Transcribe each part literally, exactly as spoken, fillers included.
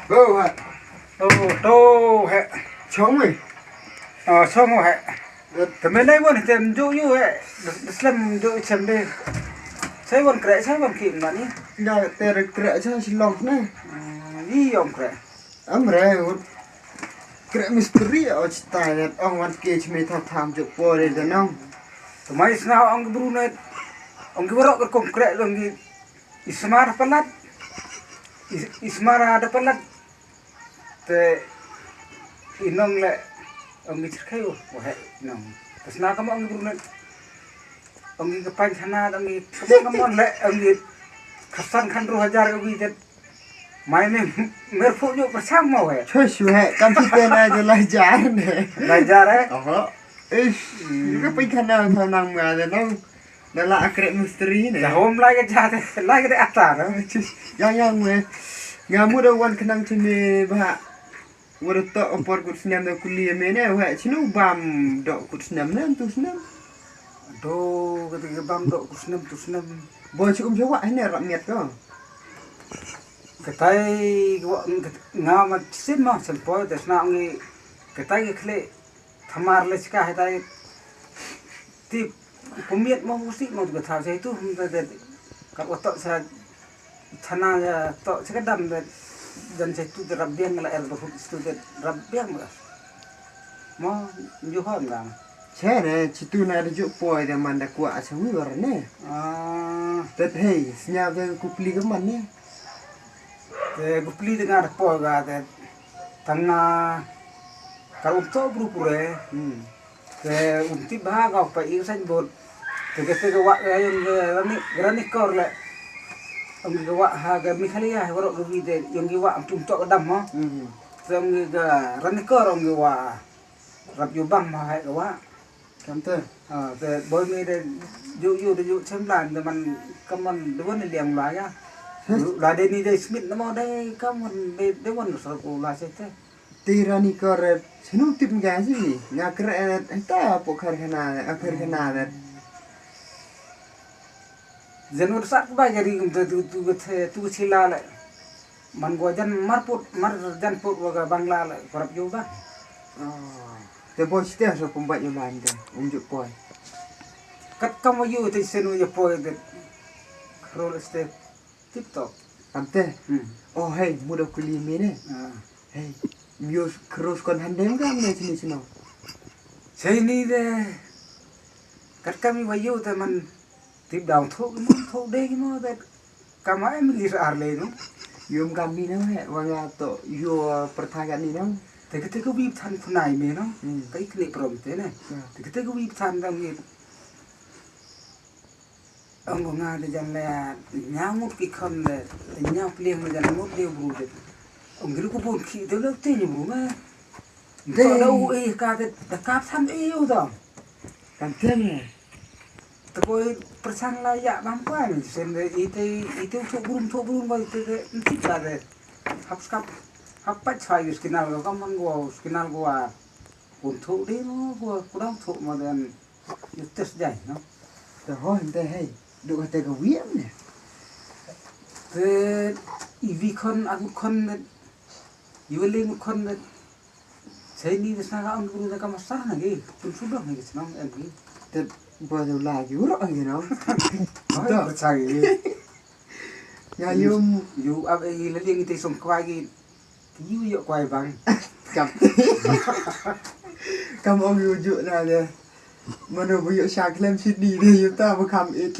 Bo ha. To to he. Chong me. Ah, chong he. Te me nai won te mjo yu he. Slem mjo chem de. Sai won kre, sai won ki mani. Nga te re kre cha Shillong ne. Ni yom kre. Am re won. Kre mistri o chita ne ong wan ke chme tha tham jo pore de nong. Te mai sna ong bru ne. Ong ki warok kom kre ong ki ismar palat. Is- Ismar ada palat. Te inong le ong ngi chirkhai u wahe inong. Te sna kama ong ngi brunet. Ong ngi ka pain khana ong ngi kama kama le ong ngi khasan khan ru hajar ong ngi tet. Mai me mer phu nyu persang mau he. Choi shu he kam si te na de lai jar ne. Lai jar he. Oho. Ish. Ka pain khana tha nang ma de nong. Da la akrek mistri ne. Da hom lai ka jate, lai ka de ata na. Yang yang me. Nga mu da wan kenang chini ba. Wa da tok apor kut snem da kuli me ne, wa chinu bam dok kut snem ne, tu snem. Do kata ke bam dok kut snem, tu snem. Bo chu um jawa ne rap miat ko. Katai wa nga ma sin ma sen po da sna ngi katai ke kle thamar le chka hetai. Tip pumiet mo pusi mo tu ka thaw sai tu hum ta de. Ka wa to sa thana ya to sa ka dam de. Jan sai tu de rap biang la er ba hut tu de rap biang ba. Mo ju hom dam. Che ne chitu na de ju poi de man da kwa sa wi war ne. Ah. Te hei snya de kupli ka man ne. Te kupli de nga de poi ga de tanga. Ka um to bru pure. Hmm. Te um tip ba ha ka pa ing sain bot. Te ke te ke wa ke yong ke rani rani kor le. Ong ke wa ha ke Meghalaya ha warok ke wi te yong ke wa am tum tok dam ha. Hmm. Te ong ke rani kor ong ke wa rap yu bang ma ha ke wa. Kam te. Ha te boy me de yu yu de yu chem lan de man kam man de wan liang la ya. La de ni de smit na mo de kam man de de wan so ko la se te. Te rani kor sinu tip nga si nga kre ta po khar khana a khar khana de. Jan ur sat ba jari kum te tu tu te tu chila le. Man go jan mar put mar jan put wa ga bangla le korap yu ba. Te bo chite so pum ba yu lan de um ju poi. Kat kam yu te sinu ya poi de. Rol este. Tip top. Ante. Hmm. Oh hey, muda kuli mine. Ah. Hey, mios cross kon handem ka mine sini sino. Sini de. Kat kami wayu te man tip down thok mo thok de mo de. Kama em lir arle no. Yum kami na he wanga to yo perthaga ni no. Te kete ko bib than pnai me no. Hmm. Kai kne prom te ne. Ya. Te kete ko bib than dam ni. Ong ko nga de jan le nya ngut ki khon de nya pliang de jan ngut de bru de. Ong gru ko bun ki de le te ni bru ma. De da u e ka de da ka tham e u da. Kan tem ne. Te ko persang la ya bam ko an sen de ite ite u thuk brum thuk brum ko ite de nti ka de. Hap skap hap pat chai skinal ko kam man ko skinal ko a. Kun thuk de mo ko ku dang thuk mo de. Yu tes jai no. Te ho hynte hei. Duk hate ka wiam ne. Te iwi khon agut khon ne. Iwi le ngut khon ne. Sai ni de sanga on guru de kama sar na ge. Tun sudong ne snong em ge. Te bo de la gi uro ngi no. Oi, percaya ge. Nga yum. Yu ab e la liang te song kwai gi. Yu yo kwai bang. Kam. Kam ong yu ju na de. Mano bu yo sha klem sini de yu ta bu kam it.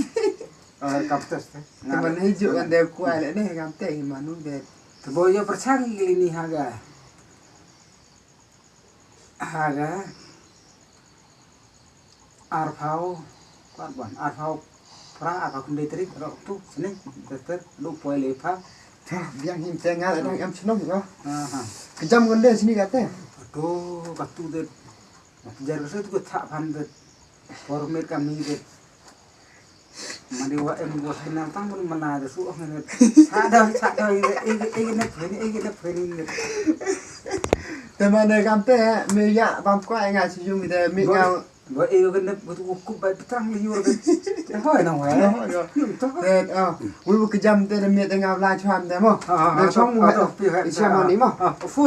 Ah, kam tas te. Te man he ju kan de kwai le ne kam te manu de. Te bo yo perchang gi ni ha ga. Ha ga. Arphaw kwat ban arphaw pra arphaw khyndai tarik rok tu sini. Doktor lu poi le pha. Tah biang him te nga dang em shnong yo. Aha. Kejam gonde sini kate. Aduh katu de. Jar kase tu ketha phan de. Por met kami de. Madi wa em wa kenal tang pun mana de su ong ne. Sada sada ege ege ne pheni ege ne pheni ne. Te mane kam te me ya bam kwa nga si yung de me nga. Ba e ka nep ka tu kup ba petrang li yur ka. Hoi nang wai. Nang hoi, nang. Te, ah, wi wi ka jam te da miet da nga bla chuan te mo. Ah, ah, da ah, chong ah, mu ah, ah, pi hai. Sia mo ni mo. Ah, full.